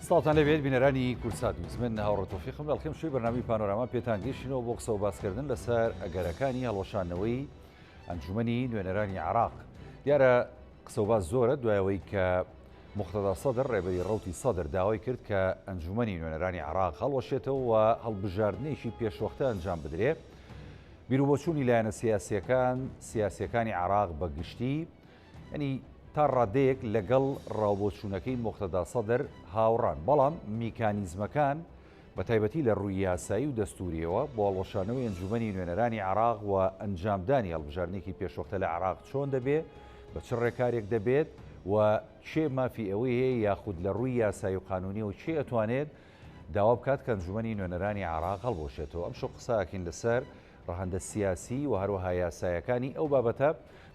سڵاوتان لێبێت بینەرانی کوردسات نیوز من هاوڕێ تۆفیقم لە ئەڵقەی شوی بەرنامەی پانۆراما پێتان گەیشتینەوە بۆ قسە و باسکردن لەسەر ئەگەرەکانی هەڵوەشاندنەوەی ئەنجومەنی نوێنەرانی عێراق دیارە قسە و باس زۆرە دوایەوەی کە موقتەدا سەدر ڕێبەری ڕەوتی سەدر داوای کرد کە ئەنجومەنی نوێنەرانی عێراق هەڵوەشێتەوە و هەڵبژاردنێکی پێشوەختە ئەنجام بدرێ بیروبۆچوونی لایەنە سیاسیەکان سیاسیەکانی عێراق بە گشتی یانی تا ڕادەیەک لەگەڵ ڕاوبۆچوونەکەی موقتەدا سەدر هاوڕان، بەڵام میکانیزمەکان بە تایبەتی لە ڕووی یاسایی و دەستوورییەوە بۆ هەڵوەشانەوەی ئەنجوومەنی نوێنەرانی عێراق و ئەنجامدانی هەڵبژاردنێکی پێشوەختە لە عێراق چۆن دەبێ، بە چ ڕێکارێک دەبێت و کێ مافی ئەوەی هەیە یاخود لە ڕووی یاسایی و قانوونیەوە کێ ئەتوانێت داوا بکات کە ئەنجوومەنی نوێنەرانی عێراق هەڵبوەشێتەوە؟ ئەمشەو قسە ئەکەین لەسەر ڕەهەندە سیاسی و هەروەها یاسایەکانی ئەو بابەتە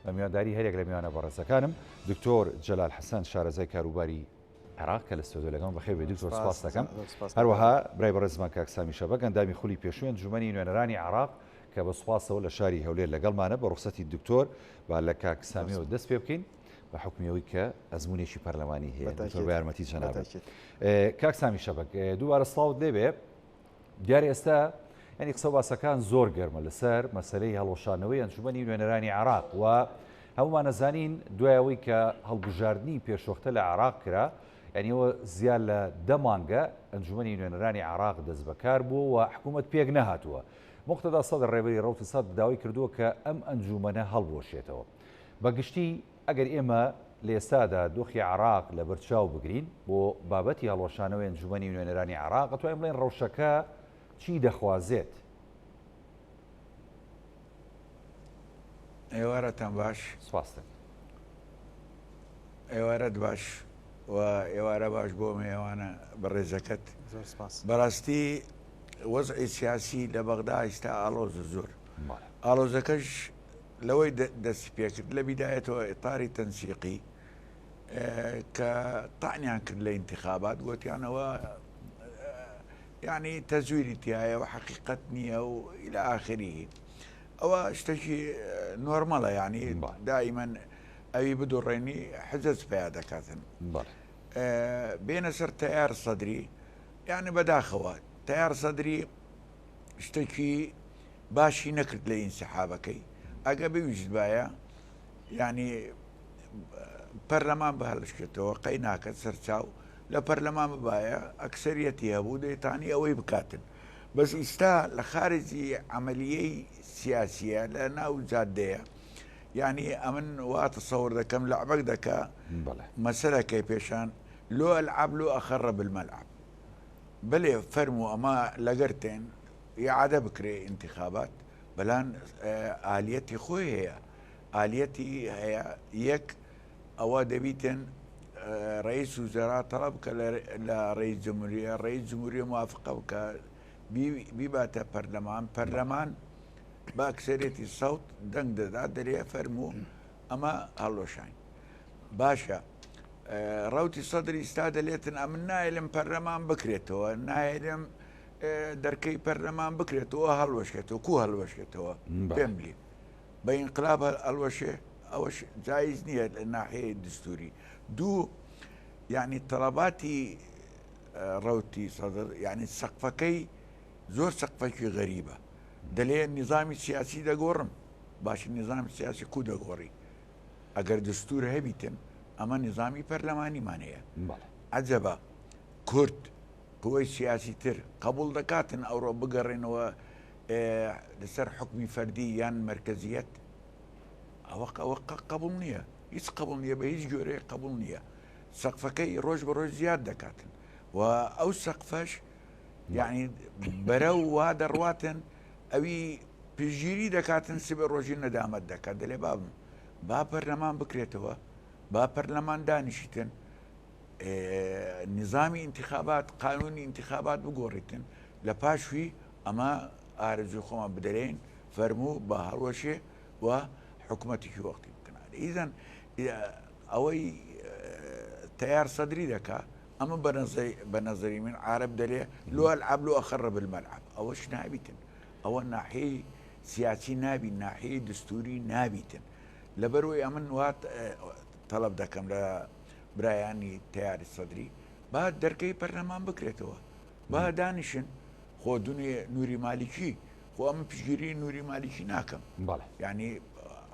بە میوانداری هەریەک لە میوانە بەڕێزەکانم دکتۆر جەلال حەسەن شارەزای کاروباری عێراق کە لە ستۆدیۆ لەگەڵم بەخێر بێی دکتۆر سپاس دەکەم هەروەها برای بەڕێزمان کاک سامی شەبەک ئەندامی خولی پێشووی ئەنجومەنی نوێنەرانی عێراق کە بە سوپاسەوە لە شاری هەولێر لەگەڵمانە بە ڕوخسەتی دکتۆر با لە کاک سامیەوە دەست پێ بکەین بە حوکمی ئەوەی کە ئەزمونێکی پەرلەمانی هەیە دکتۆر بە یارمەتی جەنابت کاک سامی شەبەک دووبارە سڵاوت لێبێ دیارە ئێستا یانی قسە و باسەکان زۆر گەرمە لەسەر مەسەلەی هەڵوەشانەوەی ئەنجومەنی نوێنەرانی عێراق و هەمومان ئەزانین دوای ئەوەی کە هەڵبژاردنی پێشوەختە لە عێراق کرا یانی ئەوە زیاد لە دە مانگە ئەنجومەنی نوێنەرانی عێراق دەست بەکار بووە و حکوومەت پێک نەهاتووە موقتەدا سەدر ڕێبەری ڕەوتی سەدر داوای کردووە کە ئەم ئەنجومەنە هەڵبوەشێتەوە بە گشتی ئەگەر ئێمە لە ئێستادا دۆخی عێراق لەبەرچاو بگرین بۆ بابەتی هەڵوەشانەوەی ئەنجومەنی نوێنەرانی عێراق، ئەتوانین بڵێین ڕەوشەکە چی دەخوازێت؟ ئێوارەتان باش. سپاس دەکەم. ئێوارەت باش و ئێوارە باش بۆ مێوانە بەڕێزەکەت. زۆر سپاس. بەڕاستی وەزعی سیاسی لە بەغدا ئیستا ئاڵۆزە زۆر. ئاڵۆزەکەش لەوەی دەستی پێکرد لە بیدایەتەوە ئیتاری تەنسیقی کە تەعنیان کرد لە ئینتخابات گوتیانەوە یعنی تەزویری تایە و حەقیقەت نییە و إلى آخره ئەوە شتێکی نۆرمەڵە یعنی دائیمەن ئەوی بدوڕێنی حجەج پیا دەکاتن بێنە سەر تەیار سەدری یعنی بەداخەوە تەیار سەدری شتێکی باشی نەکرد لە ئینسحابەکەی ئەگە بویستبایە یعنی پەرلەمان بهەلشکێتەوە قەی ناکەت سەرچاو لە پەرلەمان ببایە ئەکسەریەتی هەبوو دەیتانی ئەوەی بکاتن بەس ئیستا لە خارجی عملیەی سیاسیە لە ناو جادەیە یعنی ئەمن وا تەسەور دەکەم لەعبەک دەکا مەسەلەکەی پێشان لۆ ئەلعب لۆ ئەخەڕە بالمەلعب بەلێ فەرموو ئەمە لەگەرتێن ئیعادە بکرێ ئینتیخابات بەلان ئالیەتی خۆی هەیە ئالیەتی هەیە یەک ئەوە دەبیتن ڕئیس وزەرا تەڵەب بکە لە ڕئیس جمهوریە ڕئیس جمهوریە موافقە بکە بیباتە پەرلەمان پەرلەمان بە ئەکسەرێتی سەوت دەنگ دەدا دەرێ فەرموو ئەمە هەڵۆشاین باشە ڕەوتی سەدر ئیستا دەلێتن ئەمن نایلم پەرلەمان بکرێتەوە نایلم دەرکەی پەرلەمان بکرێتەوە هەڵوەشێتەوە کو هەڵوەشێتەوە پێم بلی بە ئینقلاب هەڵوەشێ ئەوەش جایز نییە لە ناحەیە دستوری دوو یعنی تەڵەباتی ڕوتی سەدر یعنی سەقفەکەی زۆر سەقفێکی غەریبە دەلێ نظامی سیاسی دەگۆڕم باشی نظامی سیاسی کو دەگۆڕی ئەگەر دستور هەبیتن ئەمە نظامی پەرلەمانیمان هەیە عجبە کورد قوەی سیاسی تر قبول دەکاتن ئەوڕۆ بگەڕێنەوە لەسەر حکمی فەردی یان مرکزیەت ئەوە ئەوە قبول نییە هیچ قبول نییە بە هیچ گوێرەیە قبول نییە سەقفەکەی ڕۆژ بە ڕۆژ زیاد دەکاتن و ئەو سەقفەش یعنی بەرەو وا دەڕواتن ئەوی پشتگیری دەکاتن سبێ ڕۆژی نەدامەت دەکات دەلێ بابم با پەرلەمان بکرێتەوە با پەرلەمان دانیشیتن نظامی ئینتخابات قانونی ئینتخابات بگۆڕیتن لە پاشوی ئەمە ئارەزوی خۆمان بدەرێن فەرموو بە هەڵوەشێ و حکوومەتێکی وەختی بکەن ئیزن ئەوەی تەیار سەدری دەکا ئەمە بە نەزەری من عرب دەلێ لۆ ئەلعب لۆ ئەخەڕە بالمەلعب ئەوەش نابیتن ئەوە ناحیەی سیاسی نابی ناحیەی دستوری نابیتن لەبەرەوەی ئەمن وات تەڵەب دەکەم لە برایانی تەیاری سەدری. با دەرکەی پەرلەمان بکرێتەوە با دانیشن خۆ دونێ نوری مالیکی خۆ ئەمە پشگیری نوری مالیکی ناکەم یعنی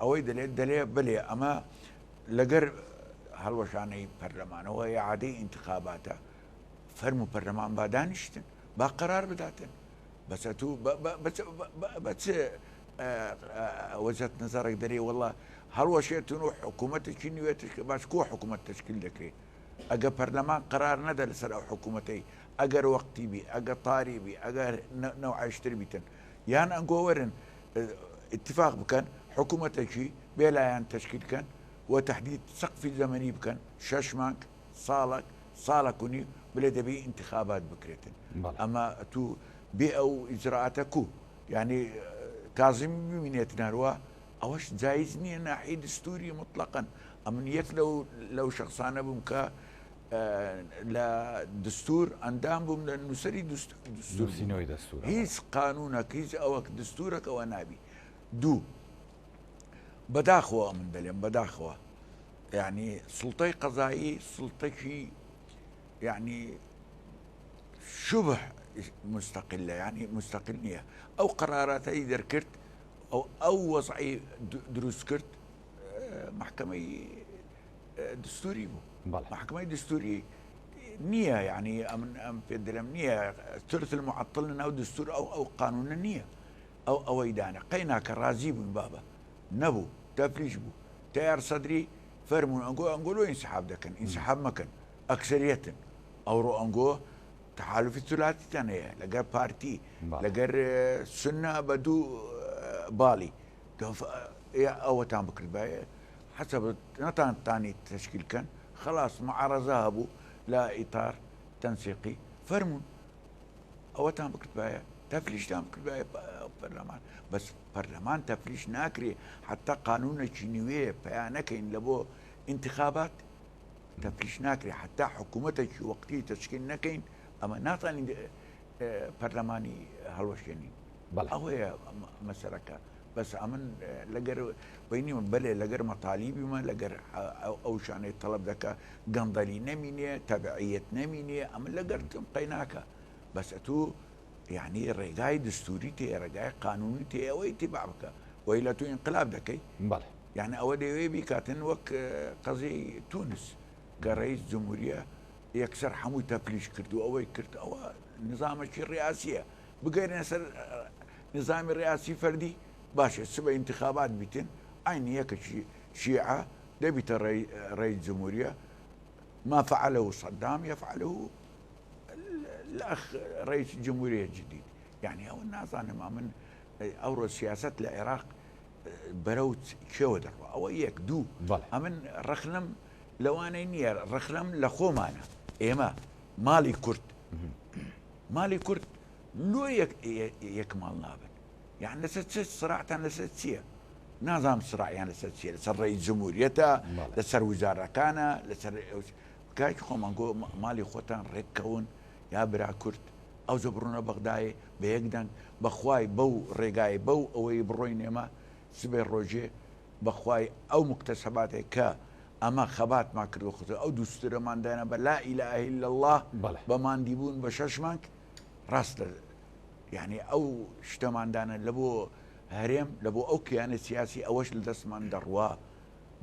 ئەوەی دەلێت دەلێ بلێ ئەمە لەگەر هەڵوەشانەی پەرلەمانەوە یاعادەی ئینتخاباتە فەرمو پەرلەمان با دانیشتن با قەرار بداتن بەس ئەتوو بە چ وەجهەت نەزەڕێک دەرێ وەڵا هەڵوەشێتون و حکوومەتێکی نوێ باش کۆ حکوومەت تشکیل دەکرێت ئەگە پەرلەمان قرار نەدە لەسەر ئەو حکوومەتەی ئەگەر وەقتی بی ئەگە تاری بی ئەگەر نەوعیشتر بیتن یان ئەنگۆ وەرن اتفاق بکەن حکوومەتێکی بێلایەن تشکیل کەن و تهدید سەقفی زەمەنی بکەن شەش مانگ ساڵک ساڵەک و نیو بلێ دەبی ئینتخابات بکرێتن ئەمە ئەتوو بێ ئەو ئیجرائاتە کو یعنی کازمی بمینێتن هەروە ئەوەش جایز نییە ناحی دستوری مطلقا ئەمن یەک لەو لەو شخصانە بووم کە لە دستور ئەندام بووم لە نووسری دستورنەوەی دەستور هیچ قانونەک هیچ ئەوەک دستورەکەەوە نابی دوو بەداخەوە من دەلێم بەداخەوە یعنی سڵتەی قەزایی سڵتەکی یعنی شبه مستقلە یعنی مستقل نییە ئەو قەراراتەی دەرکرد ئەو ئەو وەزعی دروست کرد محکمەی دستوری بوو محکمەی دستوری نییە یعنی ئەمن ئەم پێ دەلم نییە ثلث المعطل ناو دستور ئەو ئەو قانونە نییە ئەو ئەوەی دانە قەیناکە ڕازی بووین بابە نەبوو تەفلیش بوو تەیار سەدری فەرموون ئەنگۆ ئەنگۆ لۆ ئینسحاب دەکەن ئینسحاب مەکەن ئەکسەریەتن ئەوڕۆ ئەنگۆ تەحالفی سولاتیتان هەیە لەگەر پارتی لەگەر سنە بە دوو باڵی ئەوەتان بکردبایە حەسەب نەتان تانی تشکیل کەن خلاص معارەزە هەبوو لە ئیتار تەنسیقی فەرموون ئەوەتان بکردبایە تەفلیشتان بکردبایە پەرلەمان بەس پەرلەمان تەفلیش ناکرێ حتا قانونێکی نوێ پیا نەکەین لە بۆ انتخابات تەفلیش ناکرێ حتا حکوومەتێکی وەقتی تەشکیل نەکەین ئەمە ناتوانین پەرلەمانی هەڵوەشێنین ئەوەیە مەسەرەکە بەس ئەمن لەگەر بینیمە بەلێ لەگەر مەتالیبیمە لەگەر ئەو شانەی تەڵەب دەکا گەندەلی نەمینێ تەبعیەت نەمینێ ئەمن لەگەرتم قەیناکە بەس ئەتوو یعنی ڕێگای دستوری تێ ڕێگای قانونی تێ ئەوەی تیبا بکە وەی لە تو ئینقلاب دەکەی بەڵێ یعنی ئەوە دەیەوێ بیکاتن وەک قەزیەی تونس کە ڕئیس جمهوریە یەکسەر هەمووی تەفلیش کرد و ئەوەی کرد ئەوە نظامێکی ڕیاسیە بگەرێنە سەر نظامی ڕیاسی فەردی باشە سبە ئینتخابات بیتن عینی یەکەکی شیعە دەبیتە ڕێی جمهوریە ما فعله صدام يفعله الأخ رئيس الجمهورية الجديد يعني ئەوە نازانم ئەمن ئەوڕۆ سیاست لە عێراق بەرەو کێوە دەڕوە ئەوە یەک دوو ئەمن ڕەخنەم لەوانەی نییە ڕەخنەم لە خۆمانە ئێمە ماڵی کورد ماڵی کورد لۆ یەک یەک ماڵ نابن یان لەسەر چ سراعتان لەسەر چییە؟ نازانم سراعیان لەسەر چییە لەسەر ڕێی جمهوریەتە لەسەر وزارەکانە لەسەر کاکی خۆمان گۆ ماڵی خۆتان ڕێککەون یا برا کورد ئەو جە بڕۆنە بەغدایێ بە یەک دەنگ بەخوای بەو ڕێگای بەو ئەوەی بڕۆین ئێمە سبەی ڕۆژێ بەخوای ئەو مکتەسەباتێک کە ئەمە خەباتمان کردو خۆ ئەو دوسترەمان دانا بە لا اله الا الله بە ماندی بوون بە شەش مانگ ڕاستە یعنی ئەو شتەمان دانا لە بۆ هەرێم لە بۆ ئەو کیانە سیاسی ئەوەش لە دەستمان دەڕوا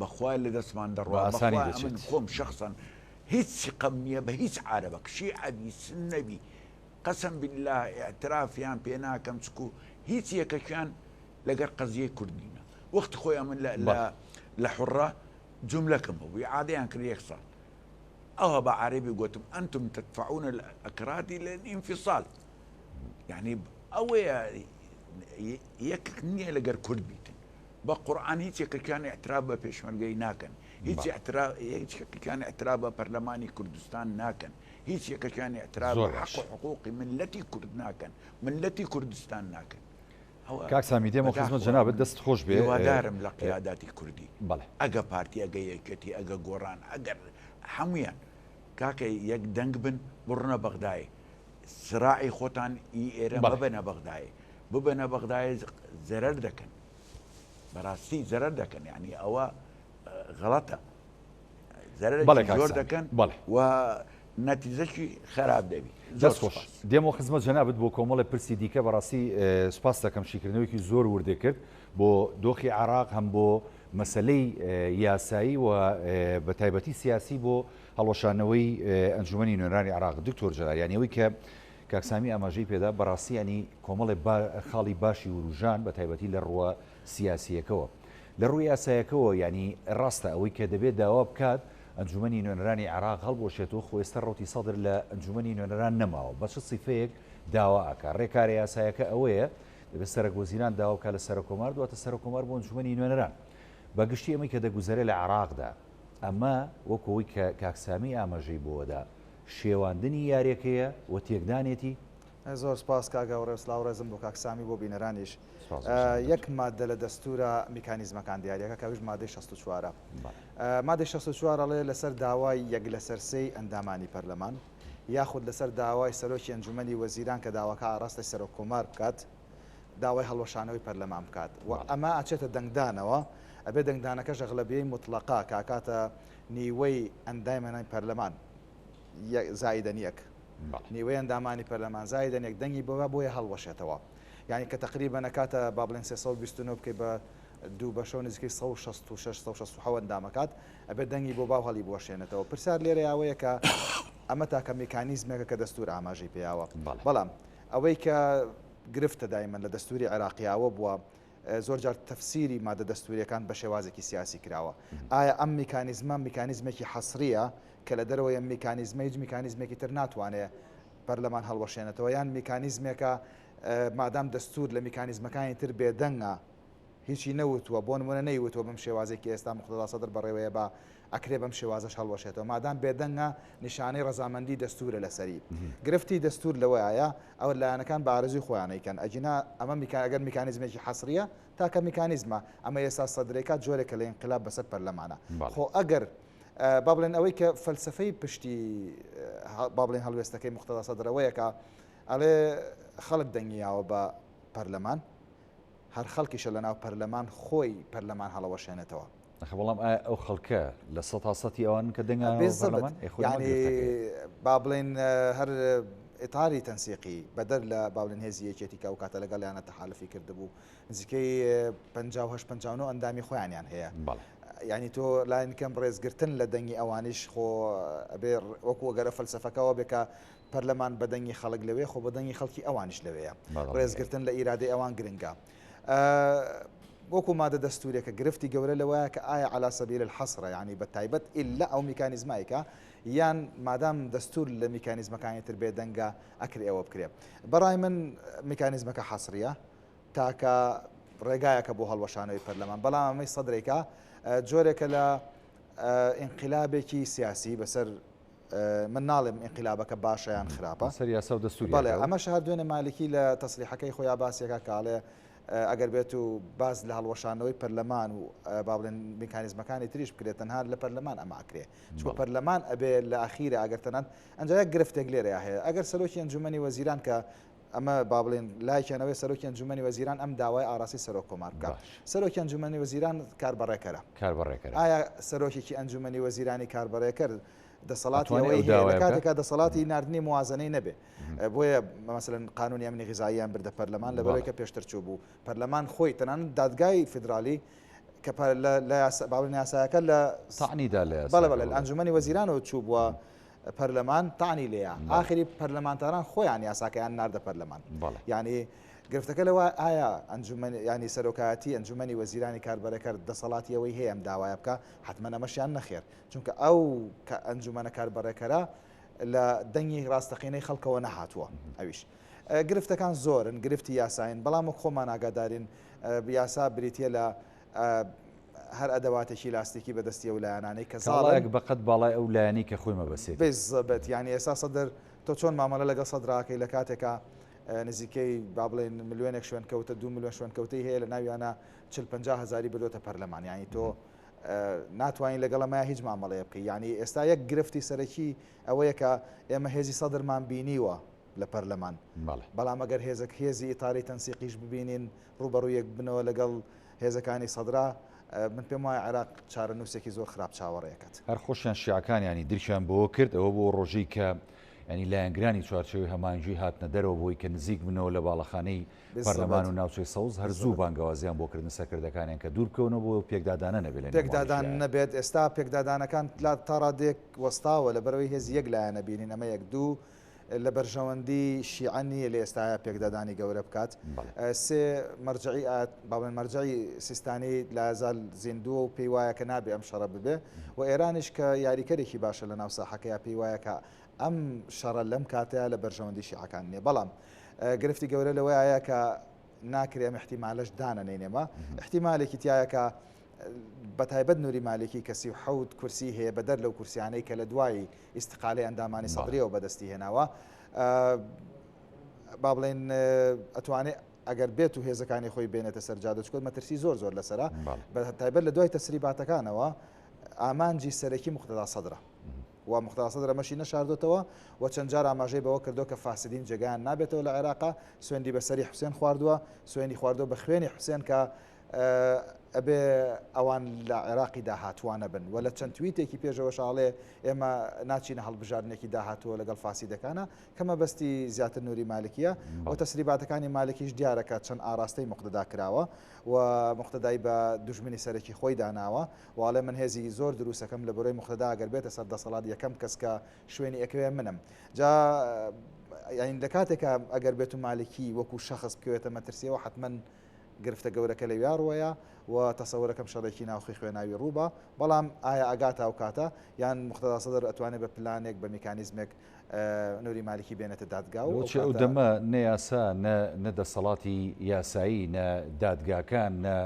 بەخوای لە دەستمان دەڕوا ئاسانی بەخوا ئەمن دەچێت. خۆم شخصا هیچ سقەم نییە بە هیچ عارەبەک شیعە بی سنە بی قەسەم باللە ئیعترافیان پێ ناکەم چکو هیچ یەکەکیان لەگەر قەزیەی کورد نینە وەختی خۆی ئەمن لە لە لە حوڕە جوملەکەم هەبوو ئیعادەیان کرد یەک ساڵ ئەوها بە عەرەبی گوتم ئەنتم تدفعون الأكراد إلى الانفصال یعنی ئەوەیە یەک نییە لەگەر کورد بیتن بە قورئان هیچ یەکەکیان ئیعتراف بە پێشمەرگەی ناکەن هیچ ئیعتراف هیچ یەکەکیان ئیعتراف بە پەرلەمانی کوردستان ناکەن هیچ یەکەکیان ئیعتراف بە حەق و حقوقی ملەتی کورد ناکەن ملەتی کوردستان ناکەن کاک سامی دێمەوە خزمەت جەنابت دەست خۆش بێ هیوادارم لە قیاداتی کوردی بەڵێ ئەگە پارتی ئەگە یەکێتی ئەگە گۆڕان ئەگەر هەمویان کاکە یەک دەنگ بن بڕنە بەغدای سراعی خۆتان ئی ئێرە مەبەنە بەغدای ببەنە بەغدای زەرەر دەکەن بەڕاستی زەرەر دەکەن یعنی ئەوە غەڵەتە زەرەر زۆر دەکەن و نەتیجەکی خراپ دەبی. زۆر دەست خۆش. سوپاس. دێمەوە خزمەت جەنابت بۆ کۆمەڵێ پرسی دیکە بەڕاستی سوپاست دەکەم شیکردنەوەیەکی زۆر وردت کرد بۆ دۆخی عێراق هەم بۆ مەسەلەی یاسایی و بە تایبەتی سیاسی بۆ هەڵوەشانەوەی ئەنجومەنی نوێنەرانی عێراق دکتۆر جەلال یانی ئەوەی کە کاک سامی ئاماژەی پێدا بەڕاستی ینی کۆمەڵێ خاڵی باشی وروژان بە تایبەتی لە ڕووە سیاسیەکەوە لە ڕووی یاسایەکەوە یانی ڕاستە ئەوەی کە دەبێت داوا بکات ئەنجومەنی نوێنەرانی عێراق هەڵبوەشێتەوە خۆ ئێستا ڕەوتی سەدر لە ئەنجومەنی نوێنەران نەماوە بە چ سیفەیەک داوا ئەکا ڕێکارە یاسایەکە ئەوەیە دەبێت سەرەک وەزیران داوا بکات لە سەرۆکۆمار دواتر سەرۆکۆمار بۆ ئەنجومەنی نوێنەران بە گشتی ئەمەی کە دەگوزەرێ لە عێراقدا ئەمە وەکو ئەوەی کە کاک سامی ئاماژەی بۆدا شێواندنی یاریەکەیە و تێکدانێتی. زۆر سپاس کاک هاوڕێ و سلاو ڕێزم بۆ کاک سامی بۆ بینەرانیش. یەک ماددە لە دەستورا میکانیزمەکان دیاریەکە کە ئەویش مادەی 64 ە. مادەی 64 ئەڵێ لەسەر داوای یەک لەسەر سێی ئەندامانی پەرلەمان یاخود لەسەر داوای سەرۆکی ئەنجومەنی وەزیران کە داواکە ئاراستەی سەرۆک کۆمار بکات داوای هەڵوەشانەوەی پەرلەمان بکات و ئەمە ئەچێتە دەنگدانەوە ئەبێ دەنگدانەکەش ئەغلەبیەی موتڵەقە کە ئەکاتە نیوەی ئەندامانی پەرلەمان زائیدەن یەک نیوەی ئەندامانی پەرلەمان زائیدەن یەک دەنگی بۆ بۆیە هەڵوەشێتەوە یعنی کە تقریبا ئەکاتە با بڵێن 329 بکەی بە دوو بەشەوە نزیکەی 166 167 ئەندامەکات ئەبێت دەنگی بۆ باو هەڵی بوەشێنێتەوە پرسیار لێرە ئەوەیە کە ئەمە تاکە میکانیزمێکە کە دەستور ئاماژەی پێیاوە بەڵام ئەوەی کە گرفتە دایمەن لە دەستوری عێراقیاوە بووە زۆر جار تەفسیری مادە دەستوریەکان بە شێوازێکی سیاسی کراوە. ئایا ئەم میکانیزمە میکانیزمێکی حەسریە کە لە دەرەوەی ئەم میکانیزمە هیچ میکانیزمێکی تر ناتوانێ پەرلەمان هەڵوەشێنێتەوە یان میکانیزمێکە مادام دەستور لە میکانیزمەکانی تر بێدەنگە هیچی نەوتووە بۆ نمونە نەیوتووە بەم شێوازەی کە ئێستا موقتەدا سەدر بەڕێوەیە با ئەکرێ بەم شێوازەش هەڵوەشێتەوە مادام بێدەنگە نیشانەی ڕەزامەندی دەستورە لەسەری گرفتی دەستور لەوەیە ئەوە لایەنەکان بە ئارەزوی خۆیان ئەیکەن ئەگینا ئەمە میکا ئەگەر میکانیزمێکی حەسریە تاکە میکانیزمە ئەمە ئێستا سەدرێکات جۆرێکە لە ئینقلاب بەسەر پەرلەمانە خۆ ئەگەر با بڵێن ئەوەی کە فەلسفەی پشتی با بڵێن هەڵوێستەکەی مختدا سەدرەوەیە کە ئەڵێ خەڵک دەنگی یاوە بە پەرلەمان هەر خەڵکیشە لەناو پەرلەمان خۆی پەرلەمان هەڵەوەشێنێتەوە. ئەخە بەڵام ئایا ئەو خەڵکە لە سەتا سەتی ئەوانن کە دەنگیان داوە بە پەرلەمان؟ ئێ خۆی یانی با بڵێین هەر ئیتاری تەنسیقی بەدەر لە با بڵێن هێزی یەکێتی کە ئەو کاتە لەگەڵیانە تەحالفی کردبوو نزیکەی 58 59 ئەندامی خۆیانیان هەیە یعنی تۆ لاین کەم ڕێزگرتن لە دەنگی ئەوانیش خۆ ئەبێ وەکو ئەگەرە فەلسەفەکەەوە بێ کە پەرلەمان بە دەنگی خەڵک لەوێ خۆ بە دەنگی خەڵکی ئەوانیش لەوەیە ڕێزگرتن لە ئیرادەی ئەوان گرنگە. وەکو مادە دەستوریەکە گرفتی گەورە لەوەیە کە ئایا علی سبیل الحصرە یانی بە تایبەت ئیلا ئەو میکانیزمایکە یان مادام دەستور لە میکانیزمەکانی تر بێدەنگە ئەکرێ ئەوە بکرێ بەڕای من میکانیزمەکە حەسریە تاکە ڕێگایەکە بۆ هەڵوەشانەوەی پەرلەمان بەڵام ئەمەی سەدرێکە جۆرێکە لە ئینقلابێکی سیاسی بەسەر من ناڵێم ئینقلابەکە باشە یان خراپە سەر یاسا و دەستوری بەڵێ ئەمەش هەر دوێنێ مالکی لە تەسریحەکەی خۆیا باسێکا کاڵێ ئەگەر بێت و باز لە هەڵوەشانەوەی پەرلەمان و با بڵێن میکانیزمەکانی تریش بکرێت تەنها لە پەرلەمان ئەمە ئەکرێ چونکە پەرلەمان ئەبێ لە ئەخیرە ئەگەر تەنانەت ئەنجا یەک گرفتێک لێرەیا هەیە ئەگەر سەرۆکی ئەنجومەنی وەزیران کە ئەمە با بڵێن لایکیانەوەی سەرۆکی ئەنجومەنی وەزیران ئەم داوای ئاراسی سەرۆک کۆمار بکات سەرۆکی ئەنجومەنی وەزیران کاربەڕێکەرە کاربەڕێکەرە ئایا سەرۆکێکی ئەنجومەنی وەزیرانی کاربەڕێکەر دەسەڵاتی ئەوەی هەیە لە کاتێکا دەسەڵاتی ناردنی موازنەی نەبێ بۆیە مەسەلەن قانونی ئەمنی غیزاییان بردە پەرلەمان لەبەرەوەی کە پێشتر چوو بوو پەرلەمان خۆی تەنانەت دادگای فیدرالی کە لە باڵی یاسایەکە لە تەعنیدا لە بەڵێ بەڵێ ئەنجومەنی وەزیرانەوە چوو بووە پەرلەمان تانی لێیە ئاخری پەرلەمانتاران خۆیان یاساکەیان ناردە پەرلەمان یعنی گرفتەکە لەوە ئایا ئەنجومەن ینی سەرۆکایەتی ئەنجومەنی وەزیرانی کاربەرەکەر دەسەڵاتی ئەوەی هەیە ئەم داوایە بکە حتمما ئەمەشیان نەخێر چونکە ئەو کە ئەنجومەنە کاربەڕێکەرە لە دەنگی ڕاستەقینەی خەڵکەوە نەهاتووە ئەویش گرفتەکان زۆرن گرفتی یاساین بەڵام وەک خۆمان ئاگادارین یاسا بریتە لە هەر ئەدەواتێکی لاستیکی بەدەستی ئەو لایەنانەی کە زاڵێک بەقەت باڵای ئەو لایەنی کە خۆی مەبەسێت بزبت یعنی ئێستا سەدر تۆ چۆن مامەلە لەگەڵ سەدراکەی لە کاتێکا نزیکەی با بڵێن ملیۆنێک شوێنکەوتە دو ملیۆن شوێنکەوتەی هەیە لە ناویانە 40 50 هزاری بردۆتە پەرلەمان یعنی تۆ ناتوانین لەگەڵ ئەمە هیچ مامەڵەیە بکەی یعنی ئێستا یەک گرفتی سەرەکی ئەوەیە کە ئێمە هێزی سەدرمان بینیوە لە پەرلەمان بەڵام ئەگەر هێزەک هێزی ئیتاری تەنسیقیش ببینین ڕوبەڕوو یەک بنەوە لەگەڵ هێزەکانی سەدرا. من پێم وایە عێراق چارەنووسێکی زۆر خراپ چاوەڕێکات. هەر خۆشیان شیعەکان یانی درکیان بەوە کرد ئەوە بۆ ڕۆژەی کە یانی لایەنگرانی چوارچێوەی هەماهەنگی هاتنە دەرەوە بۆی کە نزیک بنەوە لە باڵەخانەی پەرلەمان و ناوچەی سەوز هەر زوو بانگەوازیان بۆ کردن سەرکردەکانیان کە دوور بکەونەوە بۆ پێکدادانە نەبێت لە نێو ماڵی پێکدادان شیعەیان. نەبێت ئێستا پێکدادانەکان تا ڕادەیەک وەستاوە لەبەرئەوەی هێزی یەک لایەنە بینین ئەمە یەک دوو لە بەرژەوەندی شیعە نییە لە ئێستایا پێکدادانی گەورە بکات. سێ، مەرجەعی با بڵێن مەرجەعی سیستانی لایەزال زیندووە و پێی وایە کە نابێ ئەم شەڕە ببێ و ئێرانیش کە یاریکەرێکی باشە لە ناو ساحەکەیا پێی وایە کە ئەم شەڕە لەم کاتەیا لە بەرژەوەندی شیعەکان نییە. بەڵام گرفتی گەورە لەوەیایە کە ناکرێ ئەم ئیحتیمالەش دانەنێین ئێمە. ئیحتیمالێکی تیایە کە بەتایبەت نوری مالیکی کە 37 کورسی هەیە بەدەر لەو کورسیانەی کە لە دوای ئیستقالەی ئەندامانی سەدریەوە بەدەستی هێناوە با بڵێن ئەتوانێ ئەگەر بێت و هێزەکانی خۆی بێنێتە سەر جادە چکۆت مەترسی زۆر زۆر لەسرە بە تایبەت لە دوای تەسریباتەکانەوە ئامانجی سەرەکی مقتەدا سەدرە و مقتەدا سەدر ئەمەشی نەشاردۆتەوە و چەند جار ئاماژەی بەوە کردووە کە فاسدین جێگایان نابێتەوە لە عێراقا سوێندی بەسەری حوسێن خواردووە سوێنی خواردووە بە خوێنی حوسێن کە ئەبێ ئەوان لە عێراقی داهاتووا نەبن و لە چەند تویتێکی پێشەوەش ئاڵێ ئێمە ناچینە هەڵبژاردنێکی داهاتووە لەگەڵ فاسیدەکانە کە مەبەستی زیاتر نوری مالکیە و تەسریباتەکانی مالکیش دیارە کە چەند ئاراستەی مقتەدا کراوە و مقتەدای بە دوژمنی سەرەکی خۆی داناوە و ئاڵێ من هێزی زۆر دروستەکەم لە بەرۆی مقتەدا ئەگەر بێتە سەر دەسەڵات یەکەم کەس کە شوێنی ئەکەوێ منم جا یانی لە کاتێکا ئەگەر بێت و مالکی وەکو شەخص بکەوێتە مەترسیەوە حتمما گرفتە گەورەکە لەویا ڕوەیە و تەسەورەکەم شەڕێکی ناوخی خوێناوی ڕووبا، بەڵام ئایا ئەگاتە ئەو کاتە یان موقتەدا سەدر ئەتوانێ بە پلانێک بە میکانیزمێک نوری مالکی بێنێتە دادگا و ئەو لۆچێ ئەو کاتە. دەمە نە یاسا نە نە دەسەڵاتی یاسایی نە دادگاکان نە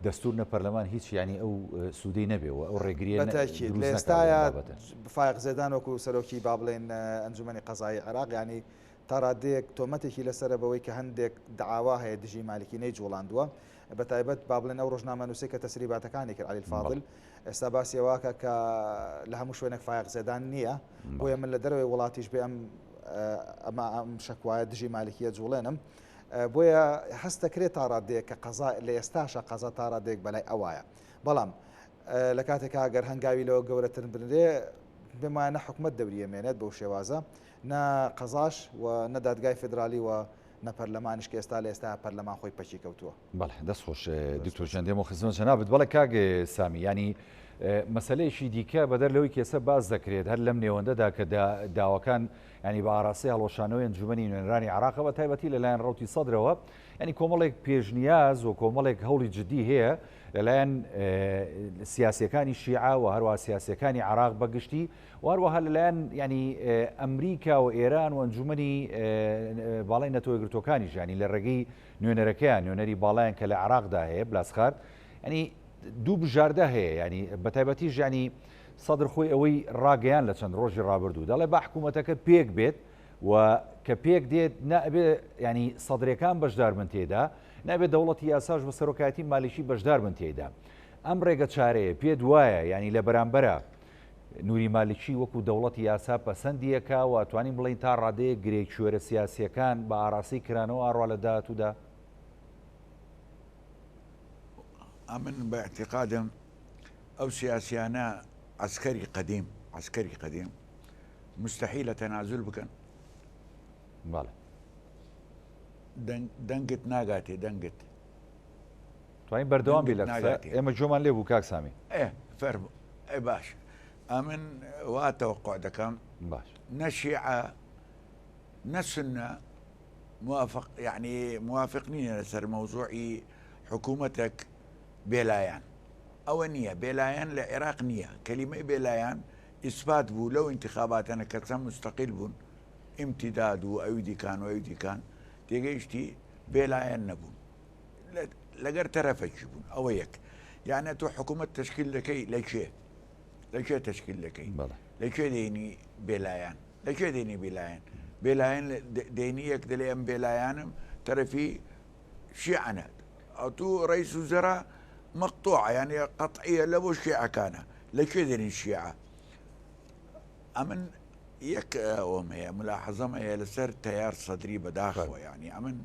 دەستور نە پەرلەمان هیچ یانی ئەو سوودەی نەبێ و ئەو ڕێگریە بە تەئکید لە دروست نەکا بۆ ئەم ئێستایا بابەتە. فایەق زێدان وەکو سەرۆکی با بڵێین ئەنجومەنی قەزایی عێراق یانی تا ڕادەیەک تۆمەتێکی لەسەرە بەوەی کە هەندێک دەعاوا هەیە دژی مالکی نەیجوڵاندووە بەتایبەت با بڵێن ئەو ڕۆژنامەنووسەی کە تەسریباتەکانی کرد عەلی الفاضل ئێستا باسی ئەوەکە کە لە هەموو شوێنێک فایەق زێدان نییە بۆیە من لە دەرەوەی وڵاتیش بێ ئەم ئەمە ئەم شەکوایە دژی مالکیە جوڵێنم بۆیە هەست دەکرێت تا ڕادەیەک کە قەزا لە ئێستاشە قەزا تا ڕادەیەک بەلای ئەوایە بەڵام لە کاتێکا گەر هەنگاوی لەوە گەورەتر بنرێ پێم وایە نە حکومەت دەوری ئەمێنێت بەو شێوازە نە قەزاش و نە دادگای فیدرالی و نە پەرلەمانیش کە ئێستا لە ئێستایا پەرلەمان خۆی پەکی کەوتووە. بەڵێ دەست خۆش دکتۆر گیان دێمەوە خزمەت جەنابت بەڵێ کاک سامی یانی مەسەلەیەکی دیکە بەدەر لەوەی کێسە باس دەکرێت هەر لەم نێوەندەدا کە داواکان ینی بە ئاراستەی هەڵوەشانەوەی ئەنجومەنی نوێنەرانی عراقە بە تایبەتی لەلایەن ڕوتی سەدرەوە ینی کۆمەڵێک پێشنیاز و کۆمەڵێک هەوڵی جددی هەیە لەلایەن سیاسەکانی شیعە و هەروە سیاسەکانی عراق بەگشتی و هەروەها لەلایەن یانی ئەمریکا و ئێران و ئەنجومەنی باڵای نەتەوە یەکگرتووەکانیش یانی لە ڕێگەی نوێنەرەکەیان نوێنەری باڵایان کە لە عێراقدا هەیە بلاسخارت ینی دوو بژاردە هەیە ینی بە تایبەتیش ینی سەدر خۆی ئەوەی ڕاگەیان لە چەند ڕۆژی ڕابردوو دەڵێ با حکوومەتەکە پێک بێت و کە پێک دێت نابێ ینی سەدرەکان بەشدار بن تێدا نابێت دەوڵەتی یاساش بە سەرۆکایەتی مالیکی بەشدار بن تێدا ئەم ڕێگە چارەیە پێت وایە ینی لە بەرامبەرە نوری مالکی وەکو دەوڵەتی یاسا پەسەندی ئەکا و ئەتوانین بڵێین تا ڕادەیەک گرێ کوێرە سیاسیەکان بە ئاراستەی کرانەوە ئاڕوا لە داهاتوودا؟ ئەمن بە ئیعتیقادم ئەو سیاسیانە عەسکەری قەدیم عەسکەری قەدیم مستحیلە تەنازول بکەن. بەڵێ. دەنگ دەنگت ناگاتێ دەنگت. توانین بەردەوام بی لە قسە ئێمە گوێمان لێ بوو کاک سامی. ئێ فەرموو ئێ باش ئەمن وا تەوەقع دەکەم باش نە شیعە نە سنە موافق یعنی موافق نینە لەسەر مەوزوعی حکوومەتێک بێلایەن ئەوە نییە بێلایەن لە عێراق نییە کەلیمەی بێلایەن ئیسپات بوو لەو ئینتخاباتەنە کە چەند مستەقیل بوون ئیمتیداد و ئەوی دیکان و ئەوی دیکان تێگەیشتی بێلایەن نەبوون لەگەر تەرەفەکی بوون ئەوە یەک یانە تۆ حکوومەت تشکیل دەکەی لە کوێ لە کوێ تشکیل دەکەی لە کوێ دێنی بێلایەن لە کوێ دێنی بێلایەن بێلایەن دێنی یەک دەلێ ئەم بێلایەنم تەرەفی شیعەنە ئەو تو ڕئیس وزرا مقطوعە یعنی قەطعیە لە بۆ شیعەکانە لە کوێ دێنی شیعە ئەمن یەک ئەوەم هەیە ملاحەزەم هەیە لەسەر تەیار سەدری بەداخەوە یعنی ئەمن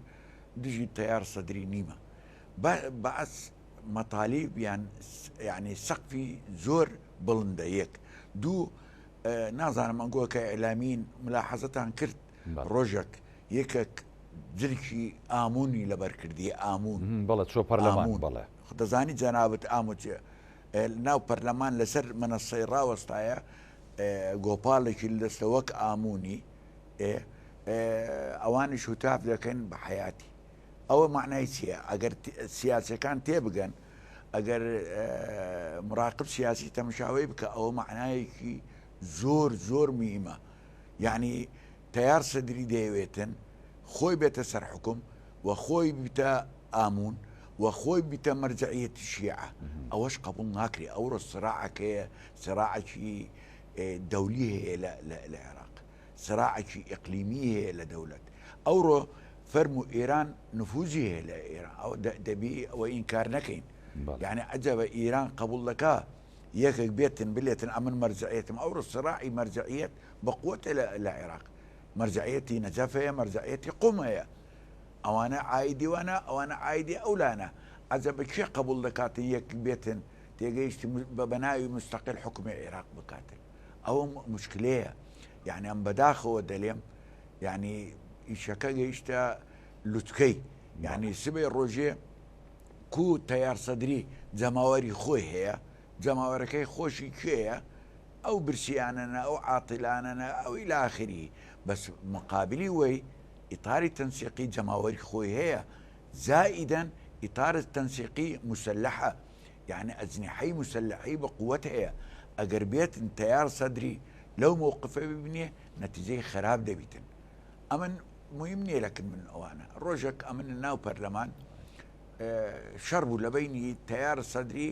دژی تەیار سەدری نیمە بەعس مەتالیب یان یعنی سەقفی زۆر بڵندە یەک دوو نازانم ئەنگۆ کە ئیعلامین ملاحەزەتان کرد ڕۆژێک یەکێک جلکی ئامونی لەبەر کردی ئامون بەڵێ چۆ پەرلەمان بەڵێ دەزانی جەنابت ئامو چێ ناو پەرلەمان لەسەر مەنەسەی ڕاوەستایە گۆپاڵێکی لەدەستە وەک ئامونی ئەوانیش هتاف دەکەن بە حیاتی ئەوە معنای چییە ئەگەر سیاسەکان تێبگەن ئەگەر مراقب سیاسی تەمشاوی بکە ئەوە معنایەکی زۆر زۆر مهمە یعنی تەیار سەدری دەیەوێتن خۆی بێتە سەر حوکم و خۆی بیتە ئامون و خۆی بیتە مەرجەعیەتی شیعە ئەوەش قبول ناکرێ ئەوڕۆ سراعەکەیە سراعەکی دەولی هەیە لە عێراق سراعەکی ئیقلیمی هەیە لە دەولەت ئەوڕۆ فەرمو ئێران نفوزی هەیە لە ئێران ئەو دەبی ئەوە ئینکار نەکەین یعنی عجبە ئیران قبول دەکا یەکێک بێتن بلێتن ئەمن مەرجعیەتم ئەوڕۆ سراعی مەرجعیەت بە قوتە لە عێراق مەرجعیەتی نەجەف هەیە مەرجعیەتی قوم هەیە ئەوانە عایدی وانە ئەوانە عایدی ئەولانە عەجەبە کێ قبول دەکاتن یەک بێتن تێگەیشتی بە بەناوی مستەقل حکومی عێراق بکاتن ئەوە مشکلەیە یعنی ئەم بەداخەوە دەلێم یعنی ئیشەکە گەیشتە لوتکەی یعنی سبەی ڕۆژێ کو تەیار سەدری جەماوەری خۆی هەیە جەماوەرەکەی خۆشی کێیە ئەو برسیانەنە ئەو عاتیلانەنە ئەو الی آخره بەس مقابلی وەی ئیتاری تەنسیقی جەماوەری خۆی هەیە زائیدەن ئیتار تەنسیقی مسلحە یعنی ئەجنحەی مسلحەی بە قوت هەیە ئەگەر بێتن تەیار سەدری لەو مەوقفە ببینێ نەتیجەی خراپ دەبیتن ئەمن مهم نییە لەکن من ئەوانە ڕۆژێک ئەمن ناو پەرلەمان شەڕ بوو لە بینی تەیار سەدری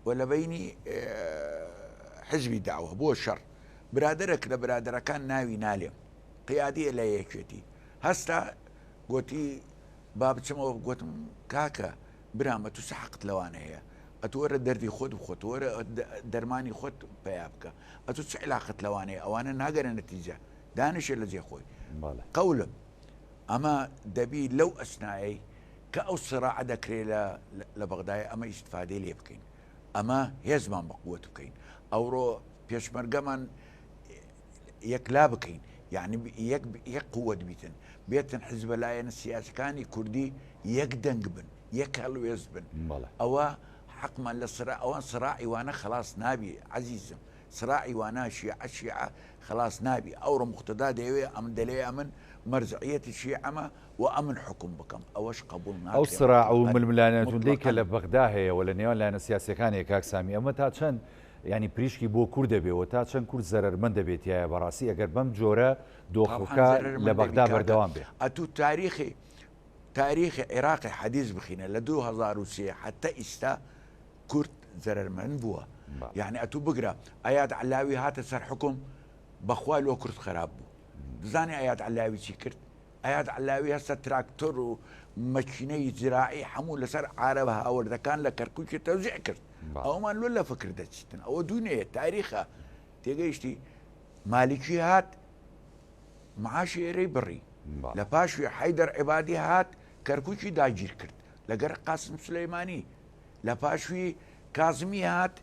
و لە بەینی حزبی داوە بۆ شەڕ برادەرێک لە برادەرەکان ناوی نالێم قیادیە لە یەکێتی هەستا گۆتی با بچمەوە گۆتم کاکە برام ئەتوو چ حەقت لەوانە هەیە ئەتوو وەرە دەردی خۆت بخۆ تۆ وەرە دەرمانی خۆت پەیا بکە ئەتوو چ علاقت لەوانەیە ئەوانە ناگەرە نەتیجە دانیشە لە جێ خۆی قەولم ئەمە دەبی لەو ئەسنایەی کە ئەو سراعە دەکرێ لە لە بەغدایە ئەمە ئیستفادەی لێ بکەین ئەمە هێزمان بە قوت بکەین ئەوڕۆ پێشمەرگەمان یەکلا بکەین یعنی یەک یەک قوت بیتن بێتن حزبە لایەنە سیاسەکانی کوردی یەک دەنگ بن یەک هەڵوێست بن ئەوە حەقمان لە سرا ئەوان سراعی وانە خلاص نابی عەزیزم سراعی وانە شیعە شیعە خلاص نابی ئەوڕۆ مختدا دەیەوێ ئەم دەلێ ئەمن مەرجعیەتی شیعەمە و ئەمن حوکم بکەم ئەوەش قبوڵ ناکرێ ئەو سراع و ململانێ توندەی کە لە بەغدا هەیە و لە نێوان لایەنە سیاسیەکان هەیە کاک سامی ئەمە تا چەند یانی پریشکی بۆ کورد دەبێ و تا چەند کورد زەرەرمەند دەبێت تیایا بەڕاستی ئەگەر بەم جۆرە دۆخەکە لە بەغدا بەردەوام بێ. ئەتوو تاریخی تاریخی عیراقی حەدیس بخینە لە 2003 حتا ئیستا کورد زەرەرمەند بووە یعنی ئەتوو بگرە ئەیاد عەلاوی هاتە سەر حکوم بەخوا لۆ کورد خراپ بوو دزانی ئەیاد عەلاوی چی کرد ئەیاد عەلاوی هەستە تراکتۆر و مەکینەی زراعی هەموو لەسەر عارەبە هاوردەکان لە کەرکوکی تەوزیع کرد ئەومان لۆ لە فکر دەچیتن ئەوە دوونەیە تاریخە تێگەیشتی مالکی هات معاشی ئێرەی بڕی لە پاشوی حیدەر عیبادی هات کەرکوکی داگیر کرد لەگەر قاسم سلەیمانی لە پاشوی کازمی هات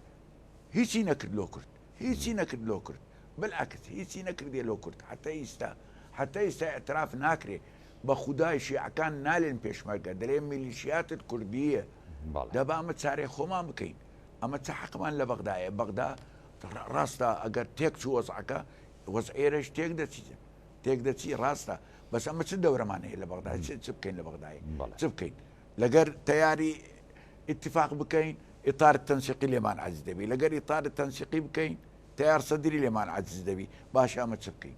هیچی نەکرد لۆ کورد هیچی نەکرد لۆ کورد بالعکس هیچی نەکردیە لۆ کورد حتا ئیستا حتا ئیستا اعتراف ناکرێ بە خودای شیعەکان نالێن پێشمەرگە دەلێن میلیشیاتت کوردیە دەبا ئەمە چارەی خۆمان بکەین ئەمە چ حەقمان لە بەغدایە بەغدا ڕاستە ئەگەر تێک چوو وەزعەکە وەز ئێرەش تێک دەچیت تێک دەچی ڕاستە بەس ئەمە چ دەورەمان هەیە لە بەغدا چ بکەین لە بەغدای چ بکەین لەگەر تەیاری ئیتفاق بکەین ئیتار تەنسیقی لێمان عەجز دەبی لەگەر ئیتار تەنسیقی بکەین تەیار سەدری لێمان عەجز دەبی باشە ئەمە چ بکەین